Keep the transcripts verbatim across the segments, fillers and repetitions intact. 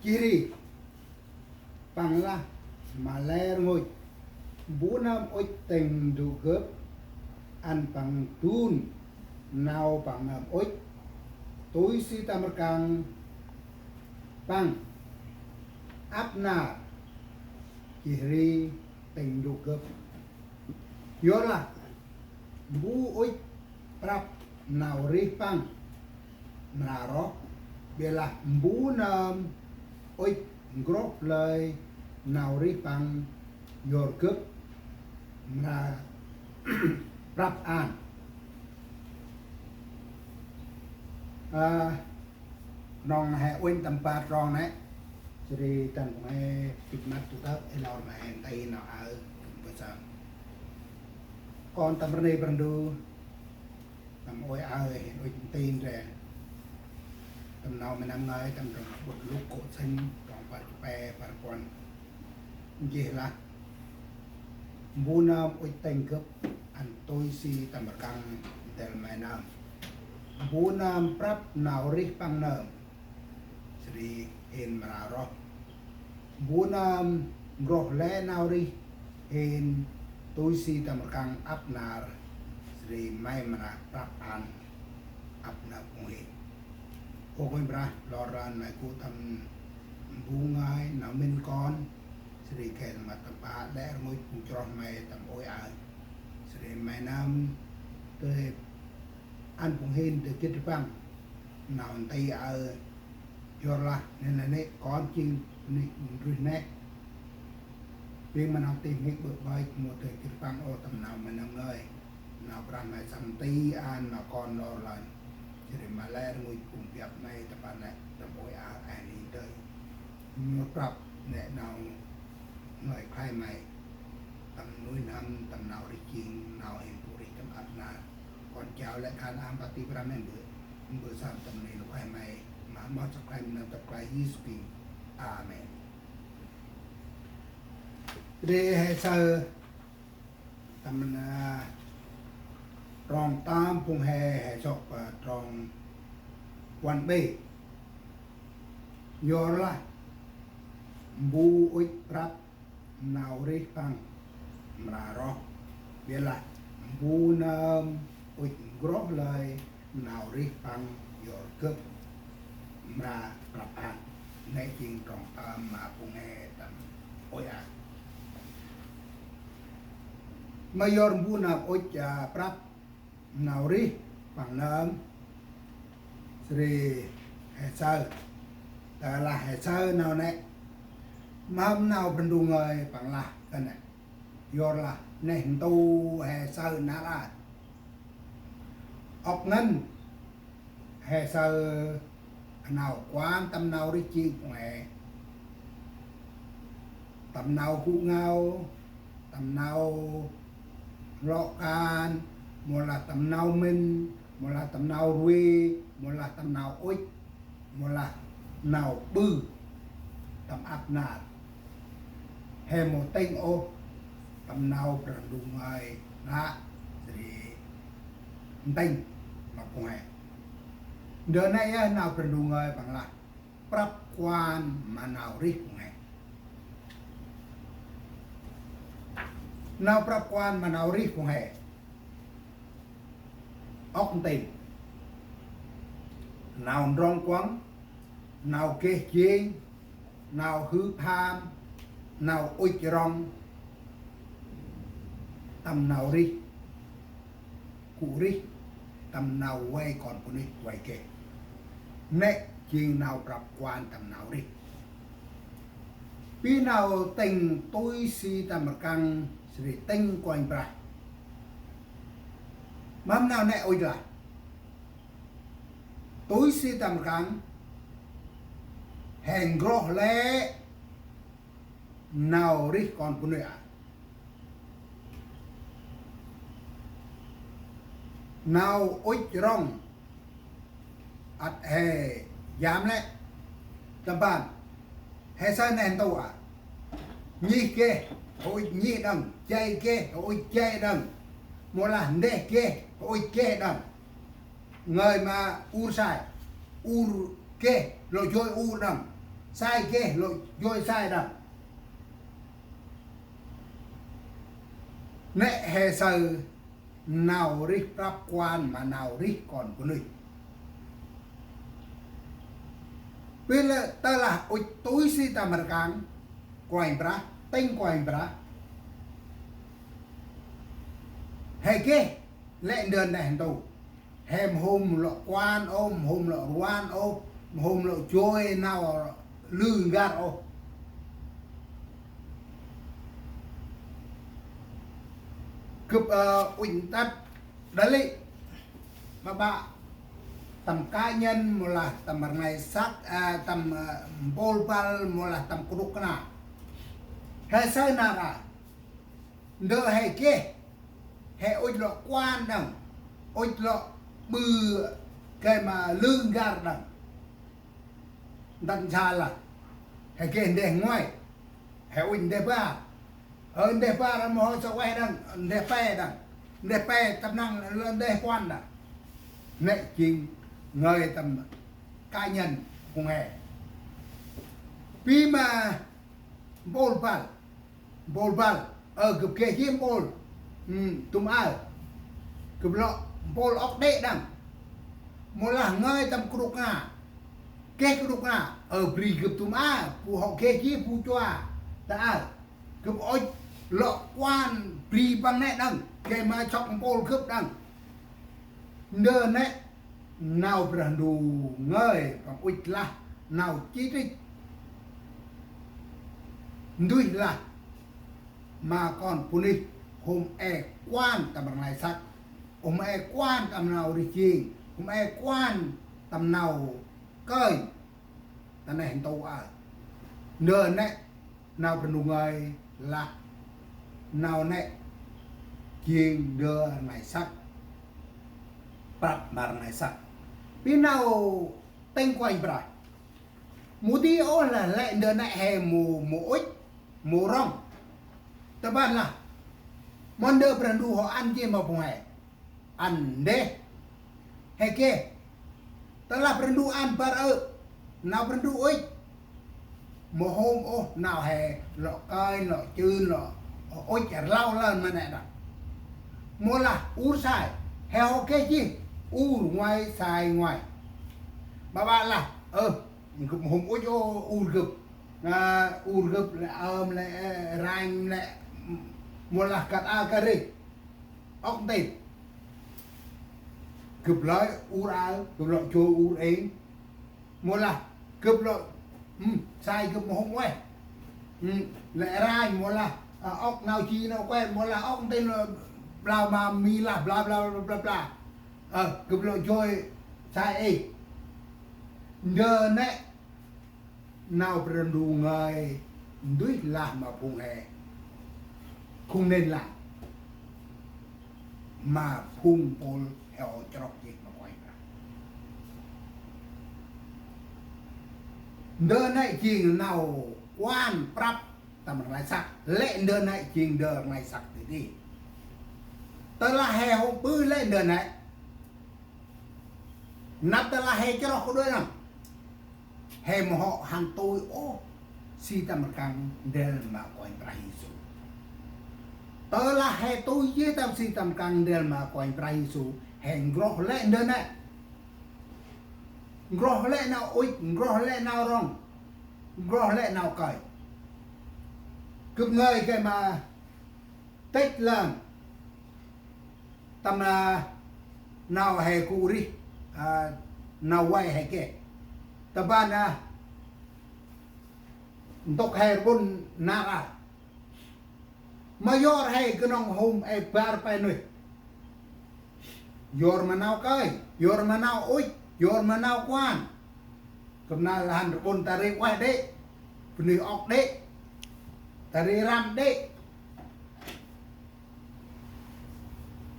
Jêh ri păng lah ma lĕ rngôch: Mbu nơm ŭch tĭng ndô gâp, ăn păng dun nau păng nơm ŭch, tui si tâm rkăng păng ăp nar, jêh ri tĭng ndô gâp. Yorlah mbu ŭch prăp nau rêh păng mra roh, ƀiălah mbu nơm ŭch n'groh lơi nau rêh păng yor gâp mra prăp an. A, nŏng he uănh tâm bar trong nê. Jêh ri dăn phung he bĭt măt tu tơ̆, ê lor ma he nti nau aơ, bơ sa. Kon tâm rnê Brah Ndu, tâm ôi aơ, he ŭch nti ndrel. Tâm Nau Mê Năm Ngơi, tâm trong ƀŭt Luk kô̆ sĭn, trong bar jât pe, bar puăn. Jêh lah mbu nơm ŭch tĭng gâp, ăn tui si tâm rkăng ndrel May nơm. Mbu nơm prăp nau rêh păng nơm, jêh ri hên mra roh. Mbu nơm n'groh lĕ nau rêh hên, tui si tâm rkăng ăp nar, jêh ri May mra prăp an ăp nar phung hên. Ơ Kôranh Brah, lor ran May gŭ tâm mbu ngơi nau mĭn kon, jêh ri geh ma tâm pă lĕ rngôch phung chroh May tâm ôi aơ. Jêh ri May nơm tơm ăn phung hên dơi gĭt rbăng nau nti aơ. Yorlah nê nê nê kon jêng nê ndruyh nê. Bêng ma nau tih mhĭk ƀơ̆ ƀơch, mâu dơi gĭt rbăng ôh tâm Nau Mê Năm Ngơi. Nau Brah May săm nti ăn ma kon lor lơn. Jêh ri ma lĕ rngôch phung biăp May tâm pă nê, tâm ôi aơ, a ri dơi. Mâu prăp nê nau ngơi khlay May. Tâm nuih n'hâm, tâm nau rêh jêng, nau hên gŭ rêh tâm ăp nar. Kon jao lĕ khan aơ pă ti Brah May mbơ̆, mbơ̆ sơm tâm nê nau khlay May, ma moh săk khlay May nơm tâm khlay Yêsu Krist. Amen. Ri he saơ tâm, a, trong tơm phung he, he sŏk, a, trong puăn ƀe. Yorlah mbu ŭch prăp nau rêh păng mra roh, ƀiălah mbu nơm ŭch n'groh lơi nau rêh păng yor gâp mra prăp an. Nê jêng trong tơm ma phung he tâm ôi aơ. Ma yor mbu nơm ŭch, a, prăp nau rêh păng nơm, jêh ri he saơ. Tơ lah he saơ nau nê, mâm nau Brah Ndu ngơi păng lah kơt nê. Yorlah neh ntu he saơ nar aơ. Ŏk ngăn he saơ nau kuan tâm nau rêh jêng phung he. Tâm nau gŭ ngao, tâm nau lŏ kan, mâu lah tâm nau mĭn, mâu lah tâm nau rvê, mâu lah tâm nau ŭch, mâu lah nau ƀư tâm ăp nar. He mâu tĭng ôh tâm nau Brah Ndu ngơi lah, jêh ri ntĭng ma phung he. Ndơ nê yơh nau Brah Ndu ngơi păng lah prăp kuan ma nau rêh phung he. Nau prăp kuan ma nau rêh phung he. Ŏk ntĭng. Nau ndrŏng kuŏng, nau geh jêng, nau hư pham, nau ŭch rŏng, tâm nau rêh, gŭ rêh tâm nau vay kon bunuyh vay geh. Nê jêng nau prăp kuan tâm nau rêh. Pi nau tĭng tui si tâm rkăng, jêh ri tĭng Kôranh Brah. Mâm nau nê ŭch lah. Tui si tâm rkăng, he n'groh lĕ nau rêh kon bunuyh a. Nau ŭch rŏng ăt he jam lĕ. Tâm ban, he saơ neh ntu a. Nhih geh, he ŭch nhih đŏng, jay geh, he ŭch jay đŏng. Mâu lah ndeh geh, he ŭch geh đŏng. Ngơi ma ur sai, ur geh, lŏ joi ur đŏng. sai geh lŏ joi sai đŏng. Nĕ he saơ nau rêh prăp kuan ma nau rêh kon bunuyh. Pi lĕ tơ lah ŭch tui si tâm rkăng Kôranh Brah, tĭng Kôranh Brah, he geh lĕ ndơ neh ntu. He mhôm lŏ kuan ôh, mhôm lŏ ruan ôh, mhôm lŏ joi nau lư n'găr ôh. Gâp, ơ, ŭch ntât đah lĕ ma bă tâm cá nhân, mâu lah tâm rnglay săk, ơ, tâm, ơ, mpôl băl, mâu lah tâm knŭk kna. He saơ nar aơ. Ndơ he geh, he ŭch lŏ kuan đŏng, ŭch lŏ ƀư gay ma lư n'găr đŏng. Ntăn sa lah he geh ndeh ngoai, he ŭch ndeh bar. Ơ, ndeh bar mâu hôm sa ueh đŏng, ndeh pe đŏng. Ndeh pe tâm năng lơ ndeh kuan đŏng. Nĕ jêng ngơi tâm cá nhân phung he. Pi ma mpôl băl, mpôl băl, ơ, gâp geh jêh mpôl, ưm, dŭm aơ. Gâp lŏ mpôl ŏk đê̆ đŏng. Mâu lah ngơi tâm knŭk kna. Geh knŭk kna, ơ, bri gâp dŭm aơ, bu hŏ geh jêh bu chua ta aơ. Gâp ŭch lŏ kuan bri păng nĕ đŏng, gay ma sŏk mpôl gâp đŏng. Ndơ nĕ nau Brah Ndu ngơi păng ŭch lah nau chi trích. Nduih lah ma kon bunuyh hôm e kuan tâm rnglay săk, hôm e kuan tâm nau rêh jêng, hôm e kuan tâm nau kơnh ta neh ntu aơ. Ndơ nĕ nau Brah Ndu ngơi lah nau nĕ jêng ndơ rnglay săk, prăp ma rnglay săk. Pi nau tĭng Kôranh Brah, mâu di ôh lah lĕ ndơ nĕ he mâu, mâu ŭch, mâu rŏng. Tâm ban lah mâu ndơ Brah Ndu hŏ ăn jêh ma phung he. Ăn ndeh. He geh. Tơ lah Brah Ndu ăn bar ơ̆, nau Brah Ndu ŭch, mâu hôm ôh nau he lŏ kơnh, lŏ chưn, lŏ ŭch rlau lơn ma nĕ đŏng. Mâu lah ur sai, he hŏ geh jêh ur ngoai sai ngoai. Ƀă ƀă lah, ơ, gâp mâu hôm ŭch ôh ur gâp. Ơ, ur gâp lĕ ơm lĕ, ơ, ranh lĕ, mâu lah kăt aơ kơt ri. Ŏk ntĭt. Gâp lơi ur aơ, gâp lŏ joi ur êng. Mâu lah gâp lŏ, ưm, sai gâp mâu hôm ueh. Ưm, lĕ ranh mâu lah, ơ, ŏk nau ji nau kuet, mâu lah ŏk ntĭt lŏ blau ma mi lah, bla, bla, bla, bla, bla. Ơ, gâp lŏ joi sai êng. Ndơ nĕ nau Brah Ndu ngơi nduih lah ma phung he. Khŭng nên lah ma phung mpôl he hŏ chroh jêh ma Kôranh Brah. Ndơ nĕ jêng nau kuan prăp tâm rnglay săk. Lĕ ndơ nĕ jêng ndơ rnglay săk ti ti. Tơ lah he hôm ƀư lĕ ndơ nĕ. Năp tơ lah he chroh kơ đuĕ nơm. He mâu hŏ hăn tui ôh si tâm rkăng ndrel ma Kôranh Brah Yêsu. Tơ lah he tui jêh tâm si tâm rkăng ndrel ma Kôranh Brah Yêsu, he n'groh lĕ ndơ nĕ. N'groh lĕ nau ŭch, n'groh lĕ nau rŏng, n'groh lĕ nau kơi. Gâp ngơi gay ma têch lơn. Tâm, a, nau he gŭ rêh, a, nau vay he geh. Tâm ban, a, ntŭk he rƀŭn nar aơ. Ma yor he knŏng hôm e bar pe nuyh. Yor ma nau kơi, yor ma nau ŭch, yor ma nau kuan. Gâp năl hăn rƀŭn ta ri ueh đê̆, bunuyh ŏk đê̆, ta ri răm đê̆.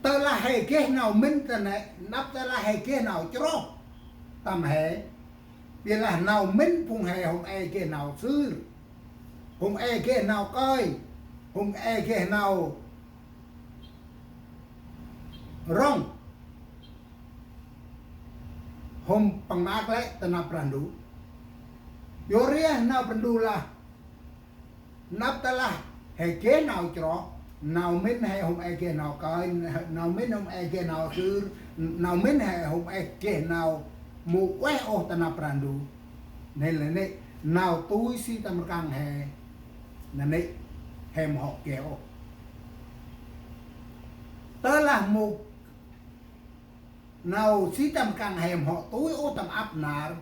Tơ lah he geh nau mĭn ta nĕ, năp tơ lah he geh nau chroh tâm he. Ƀiălah nau mĭn phung he hôm e geh nau sưr, hôm e geh nau kơi, hôm e geh nau rŏng. Hôm păng maak lĕ ta năp Brah Ndu. Yor ri nau Brah Ndu lah, nđâp tơlah he geh nau chroh, nau mĭn he hôm e geh nau kơi, nau mĭn hôm e geh nau sưr, nau mĭn he hôm e geh nau mâu ueh ôh ta nđâp Brah Ndu. Nê lĕ nê, nau tui si tâm rkăng he, nanê̆ he mâu hŏ geh ôh. Tơlah mâu nau si tâm rkăng he mâu hŏ tui ôh tâm ăp nar,